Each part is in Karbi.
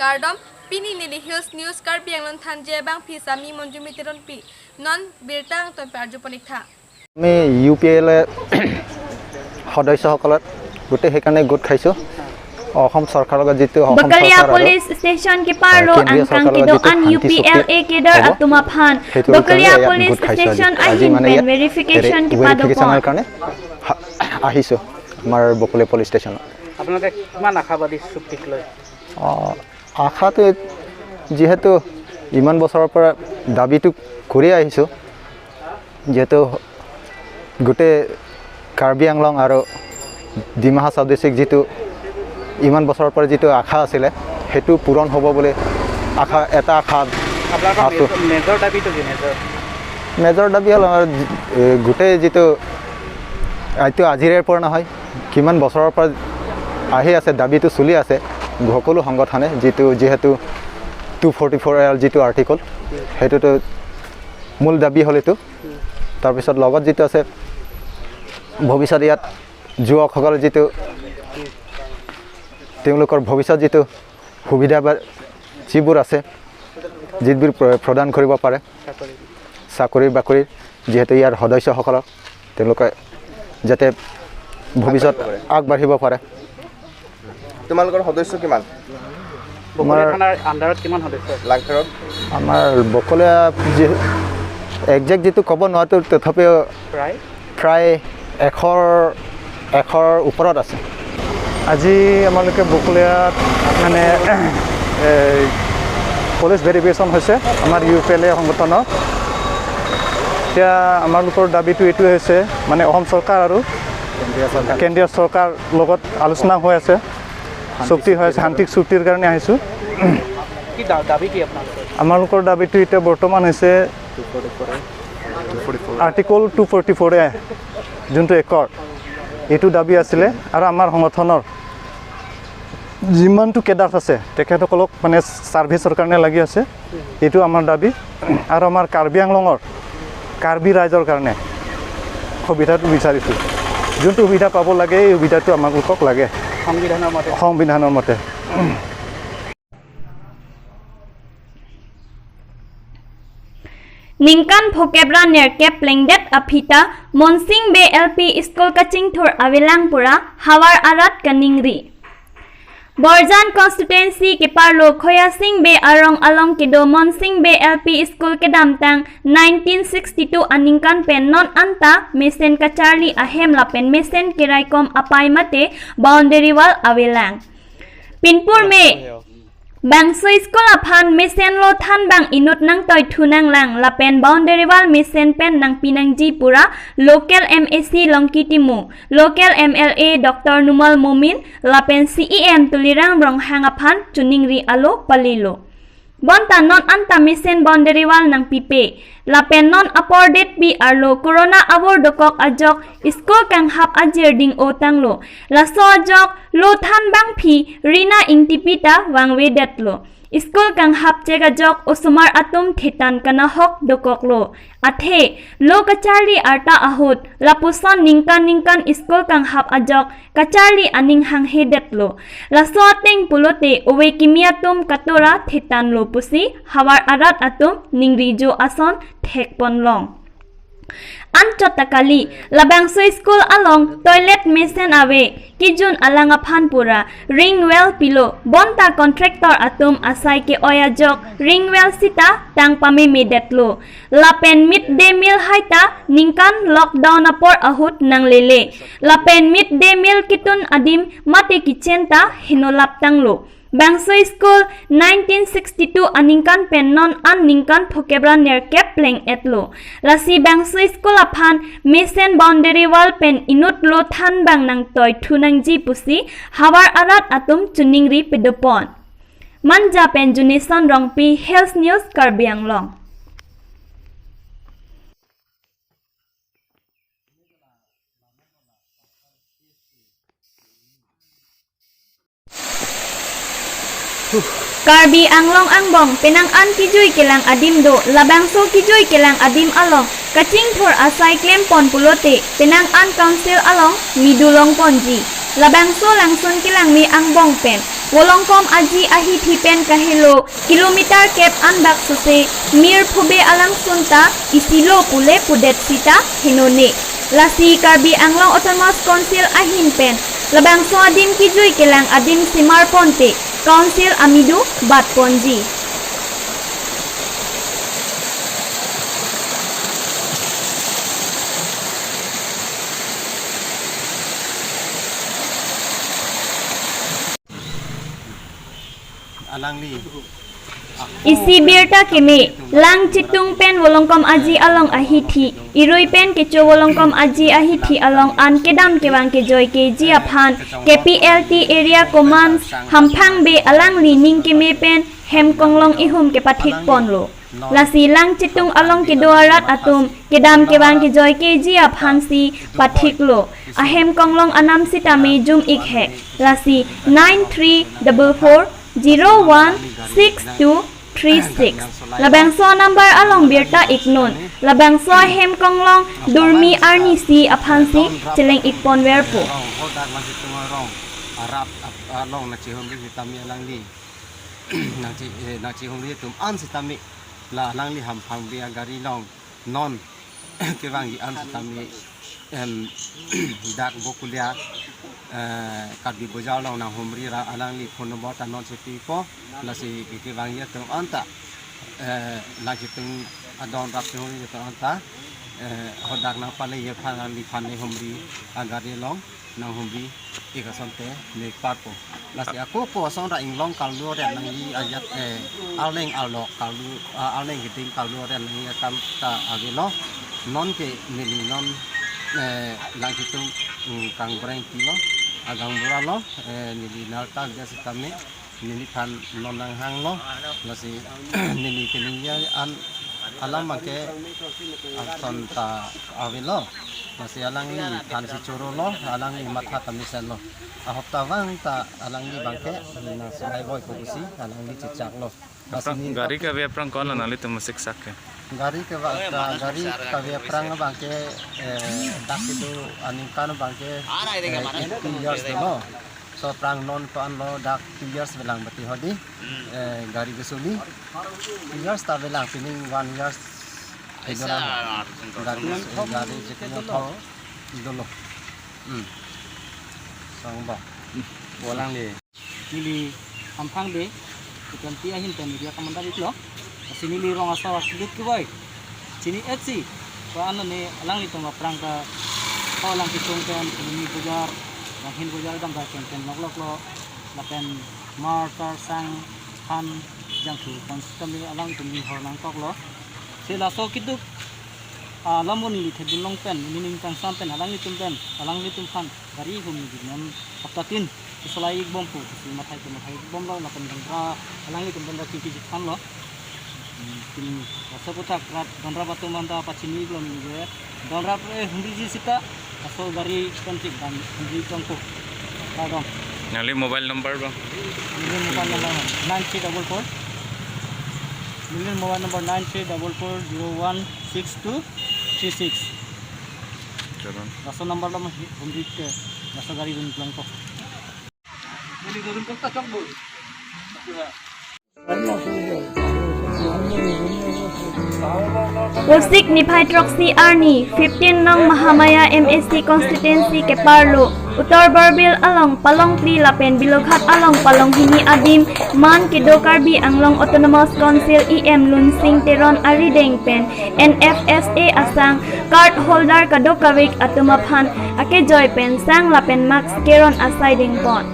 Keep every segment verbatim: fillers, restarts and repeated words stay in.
Kardom, pini neli Hills News Karbi Anglong thanji abangpi sami Monjumi Teronpi, non birta angton parju ponik tha. আমি U P L এ সদস্যসকলত গোটেই সেইকাৰণে গোট খাইছোঁ। অসম চৰকাৰৰ লগত যিটো অসম Bakalia চৰকাৰ আৰু, Police Station আহ, kipar lo কেন্দ্ৰীয় angkang চৰকাৰৰ লগত যিটো kedo-an শান্তি চুক্তি U P L A cadre হ'ব, atum aphan. সেইটো Bakalia কাৰণে ইয়াত গোট Police খাইছোঁ আজি। Station আজি ahin মানে pen ইয়াত verification ভেৰিফিকেশ্যনৰ কিপাদো কাৰণে হা-, আহিছোঁ আমাৰ বকলীয়া পুলিচ ষ্টেচনত। আপোনালোকে কিমান আশাবাদী চুক্তিক লৈ? আহ, আশাটো যিহেতু ইমান বছৰৰ পৰা দাবীটো কৰি আহিছোঁ, যিহেতু গোটেই কাৰ্বি আংলং আৰু ডিমা হাছাও ডিষ্ট্ৰিক্ট যিটো ইমান বছৰৰ পৰা যিটো আশা আছিলে, সেইটো পূৰণ হ'ব বুলি আশা, এটা আশা আপোনালোকৰ আছোঁ। মেজৰ, মেজৰ দাবীটো কি? মেজৰ? মেজৰ দাবী হ'ল আমাৰ, এ, গোটেই যিটো, এইটো আজিৰে পৰা নহয়, কিমান বছৰৰ পৰা আহি আছে, দাবীটো চলি আছে সকলো সংগঠনে, যিটো যিহেতু টু ফৰ্টি ফ'ৰ এ যিটো আৰ্টিকল, সেইটোতো মূল দাবী হ'ল এইটো। তাৰপিছত লগত যিটো আছে, ভৱিষ্যত ইয়াত যুৱকসকলে যিটো তেওঁলোকৰ ভৱিষ্যত যিটো সুবিধা বা যিবোৰ আছে, যিবোৰ প্ৰ-, প্ৰদান কৰিব পাৰে, চাকৰি বাকৰি, যিহেতু ইয়াৰ সদস্যসকলক তেওঁলোকে যাতে ভৱিষ্যত আগবাঢ়িব পাৰে। তোমালোকৰ সদস্য কিমান? বকলীয়া আমাৰ থানাৰ আণ্ডাৰত কিমান সদস্য আছে? লাংখাৰত? আমাৰ বকলীয়া যি, একজেক্ট যিটো ক'ব নোৱাৰো, তথাপিও প্ৰায়? প্ৰায় এশৰ, এশৰ ওপৰত আছে। আজি আমালোকে বকলীয়াত মানে, এই, পুলিচ ভেৰিফিকেশ্যন হৈছে আমাৰ ইউ পি এল এ সংগঠনৰ। এতিয়া আমালোকৰ দাবীটো এইটোৱে হৈছে, মানে অসম চৰকাৰ আৰু কেন্দ্ৰীয় চৰকাৰ। কেন্দ্ৰীয় চৰকাৰ লগত আলোচনা হৈ আছে, শান্তি চুক্তি হৈ আছে, চুক্তিৰ শান্তি চুক্তিৰ কাৰণে আহিছোঁ। কি দা-, দাবী কি আপোনালোকৰ? আমালোকৰ দাবীটো এতিয়া বৰ্তমান হৈছে আৰ্টিকল টু ফৰ্টি ফ'ৰ এ, যোনটো একৰ, এইটো দাবী আছিলে। আৰু আমাৰ সংগঠনৰ যিমানটো কেডাৰ আছে, তেখেতসকলক মানে ছাৰ্ভিচৰ কাৰণে লাগি আছে, এইটো আমাৰ দাবী। আৰু আমাৰ কাৰ্বি আংলঙৰ, কাৰ্বি ৰাইজৰ কাৰণে সুবিধাটো বিচাৰিছোঁ। যোনটো সুবিধা পাব লাগে, এই সুবিধাটো আমালোকক লাগে সংবিধানৰ মতে। সংবিধানৰ মতে। Ningkan phokep ra nerkep plengdet aphi ta Monsing Bey L P School kachingthur avelang pura havar arat kaningri. Borjan constituency kepar lo Khoyasing Bey arong along kedo Monsing Bey L P School kedamtang nineteen sixty-two aningkan pen non anta mesen kacharli ahem lapen mesen keraikom apai mate boundary wall avelang. Pinpur me bangso school aphan mesen lo thanbang inut nangtoithu nanglang lapen boundary wall mesen pen nangpi nangji pura local M A C Longki Timung, local M L A Doctor Numal Momin lapen C E M Tuliram Ronghang aphan choningri alo palilo. Bonta non anta mesen boundary wall nangpipe. Lapen non apor detpi arlo corona avur dokok ajok school kanghap ajir ding-o tanglo. Laso ajok lo thanbangpi Rina Ingtipi ta vangvedetlo. School kanghap chek ajok osomar atum thetan kanahok dokoklo. Athe lo kacharli arta ahut lapuson ningkan ningkan school kanghap ajok kacharli aning hanghedetlo. Laso ateng pulote ove kimi atum katora thetanlo pusi havar arat atum ningri jo ason thekponlong. Anchot ta kali, labangso school along toilet mesen ave, kejun alang aphan pura ring well pilo, bonta contractor atum asai ke-oi ajok ring well sita tang pamemedetlo. Lapen mid day meal hai ta ningkan lockdown apor ahut nanglele. Lapen mid day meal kitun adim mate kitchen ta henolap tanglo. Bangso school nineteen sixty-two aningkan pen non an ningkan phokep ra nerkep pleng-etlo. Lasi bangso school aphan mesen boundary wall pen inut lo thanbang nangtoithu nangji pusi havar arat atum choningri pedopon. Manja pen Junison Rongpi, Hills News, Karbi Anglong. Karbi Anglong angbong penang an kejui kelang adim do, labangso kejui kelang adim along kachingthur asai klempon pulote penang an council along midu longponji. Labangso langsun kelang me angbong pen Volongkom Aji ahithi pen kahelo kilometer kep anbak sose mir phobe alangsun ta isi lo pule pudet sita henone. Lasi Karbi Anglong Autonomous Council ahin pen labangso adim kijui kelang adim simar ponte Council amidu bat ponji. Alangli. Isi birta keme, Langchitung pen Volongkom Aji along ahithi, irui pen kecho Volongkom Aji ahithi along an kedam kevang kejoi keji aphan, K P L T Area Command Hamphang Bey alangli ning keme pen hem konglong ihum kepathik ponlo. Lasi Langchitung along kedo arat atum kedam kevang kejoi keji aphansi pathiklo. Ahem konglong anam sitame jum ik he. Lasi nine three double four zero one six two three six. Labangso number along birta iknon. Labangso ahem konglong durmi arnisi aphansi cheleng ik ponverpo. Rong, hodak Langchitung arong arat ap-, along nangchihumri sitame alangli. Nangchi, eh, nangchihumri atum an sitame la alangli Hamphang Bey agari along non kevangji an sitame, em, dak Bokulia, eh, Karbi Bazar along nanghumri ra alangli phone number ta non chepipo, lasi kevangji atum anta, eh, Langchitung adon rap chihumri atum anta, eh, hodak nangpaleji aphan nangliphan nehumri agari along nanghumri ik asonte ne parpo. Lasi ako ko asonra inglong karlu ret nangji ajat, eh, arleng arlo karlu, ah, arleng keding karlu ret nangji akam ta avelo. Non ke neli non, eh, Langchitung, mm, kangbreng pilo, agang bura lo, eh, neli nalta via sitame neliphan non nanghanglo, lasi neli keningje an alam abangke ason ta avelo, lasi alangliphansi chorolo, alangli matha ta mesenlo. Ahopta vang ta alangli abangke nangsohai voipo pusi alangli chechaklo. Lasi aphrang, ne gari kave aphrang ko-an lo nanglitum masiksak ke? Gari kave, gari kave aphrang abangke, eh, dak kedo aningkan abangke, eh, eighty years dolo. So aphrang non ko-an lo dak two years avelang bati hodi, eh, gari kesuli. Two years ta avelang, pining one years. Aisa, dolo. Gari, eh, gari cheknya tho dolo. Hmm. Song ba. Bolang le. Neli Hamphang Bey, K P L T ahin pen area commander iklo. Lasi neli rong asar asidut kevoi chini etsi. Ko-an lo ne alanglitum aphrang ta ko Langchitung pen, Luni Bazar, Langhin Bazar dam ta pen pen lok lok lo. Lapen mar tar sang han jangthu kon sitame alangtum ni hor nangkoklo. Si laso keduk, ah, alam neli thedun long pen, neli ning kangsam pen, alanglitum pen, alanglitum aphan gari hum ni non hopta tin kesolai ik bompo, si mathai ke mathai ik bomlo, lapen gangra alanglitum pen ra kiki jit thanlo. Hmm, tin, laso aphuthak rat ganra atum anta pachini ik lom ni je. Donrap, eh, humriji sita, laso gari pen tik dan humri tongko. Pardon. Nangli mobile number bang? Neli mobile number nine three double four. Neli mobile number nine three double four zero one six two three six. Jalan. Laso number lo ma humri te, laso gari dun tongko. Neli dun tongko chok bul. Kosik niphai throksi arni, fifteen nong Mahamaya M A C constituency keparlo, Uttar Borbil along palong phli lapen Biloghat along palong hini adim, man kedo Karbi Anglong Autonomous Council E M Lunsing Teron arideng pen N F S A asang card holder kadokavik atum aphan akejoi pen sang lapen mask keron asai dengpon.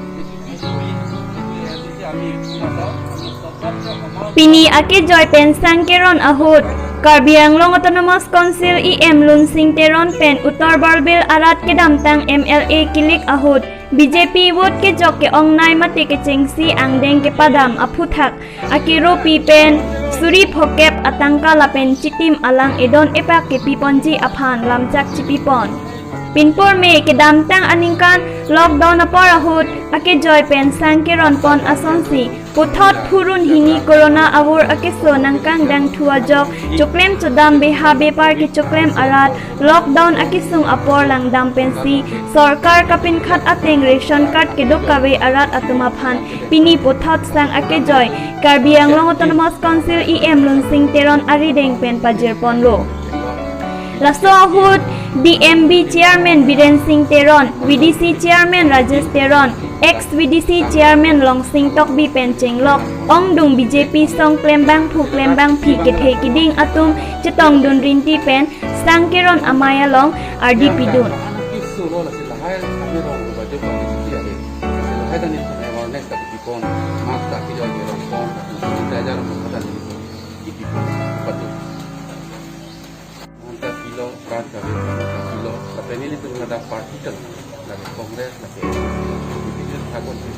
Pini akejoi pen sang keron ahut, Karbi Anglong Autonomous Council E M Lunsing Teron pen Uttar Borbil arat kedamtang M L A kilik ahut, B J P vote kejok ke-ongnei mate kechengsi angdeng kepadam aphuthak, akeropi pen suri phokep atangka lapen chitim alang edon epak kepiponji aphan lamchak chipipon. Pinpur me kedamtang aningkan lockdown apor ahut akejoi pen sang keronpon asonsi Puthot phurun hini corona avur akeso nangkangdang thu ajok, choklem chodam beha bepar kechoklem arat, lockdown akesung apor langdam pensi, sorkar kapinkhat ateng ration card keduk kave arat atum aphan pini puthot sang akejoi Karbi Anglong Autonomous Council E M Lunsing Teron arideng pen pajirponlo. Laso ahut D M B Chairman Biren Singh Teron, V D C Chairman Rajesh Teron, ex V D C Chairman Longsing Tokbi pen chenglok ongdung B J P song klembangphu klembangphi kethe kiding atum chetongdun rinti pen sang keron amei along ardi pidun. Nanta pilo, rat kali, nanta pilo. Lapen nelitum ladak party kalang, ladak Congress, lapen individual thagon si.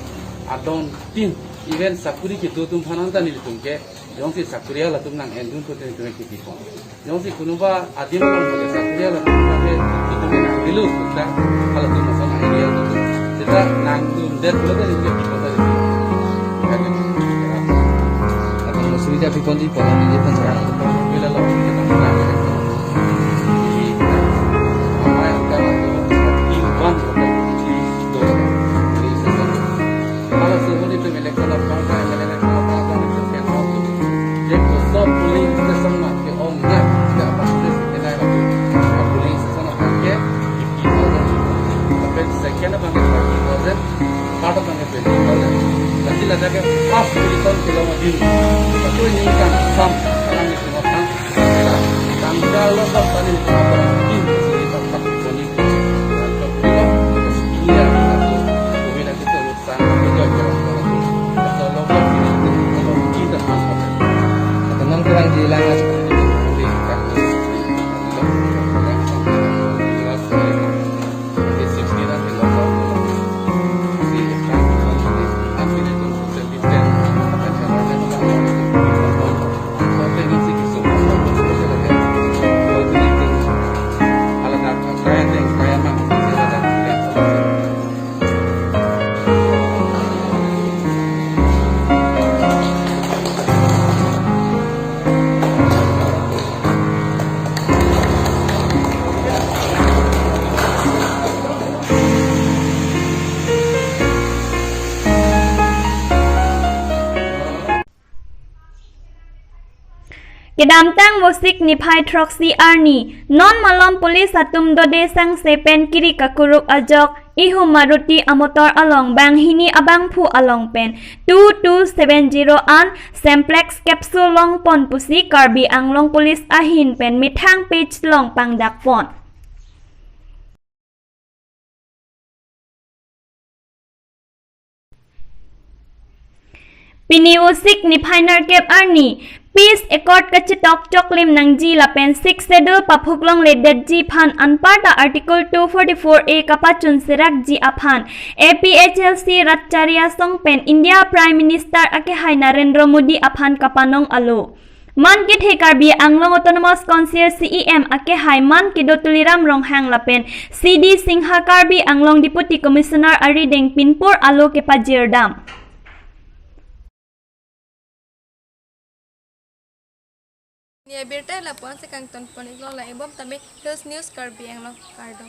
Adon tin, even sakuri kedo atum aphan ta nelitum ke, jongsi sakuri halatum nang-endun pute nelitum ke kipon. Jongsi kunuba adim aphan ke sakuri halatum aphan ke, itum ke nang-release ta, halatum lason nang-area atum. Seta nangdundet pule ta nelitum ke kipon ta nelitum. Lapen osubida piponji pola nelitum aphan sa. Bila lo, kita nang-release. Amei angka thirty-one voter I D do. Halaso ahut itum election aphrang ta, M L A election aphrang ta, itum ke nang. Jek to sob polling station ma ke-ong nang, ke apa station ke nang, polling station aphan ke fifty thousand. Lapen second aphan ke thirty thousand, third aphan ke twenty thousand. Lasi ladak ke first position kelong adin. Satu ini kan sam, sekarang itu kan. Tanggal lo sa tani, apa, ini sih, tak, tak, ini, ini, ini, ini, ini, ini, ini, ini, Kedamtang Vosik niphai throksi arni, non malom police atum dode sangse pen kiri kakuruk ajok, ihum Maruti amotor along banghini abangphu along pen two two seven zero an Semplex capsule longpon pusi Karbi Anglong Police ahin pen methang page along pangdakpon. Pini Vosik niphai nerkep arni, peace accord kachetok choklim nangji lapen Sixth Schedule paphuk longledetji aphan anparta Article two forty-four A kapachun serakji aphan A P H L C rat chari asong pen India Prime Minister akehai Narendra Modi aphan kapanong alo. Man kethe Karbi Anglong Autonomous Council C E M akehai man kedo Tuliram Ronghang lapen C D Singha Karbi Anglong Deputy Commissioner arideng pinpur alo kepajirdam. Ni abirta lapuan si kangton pon iklo, la-angbom tame Hills News Karbi Anglong, kardom.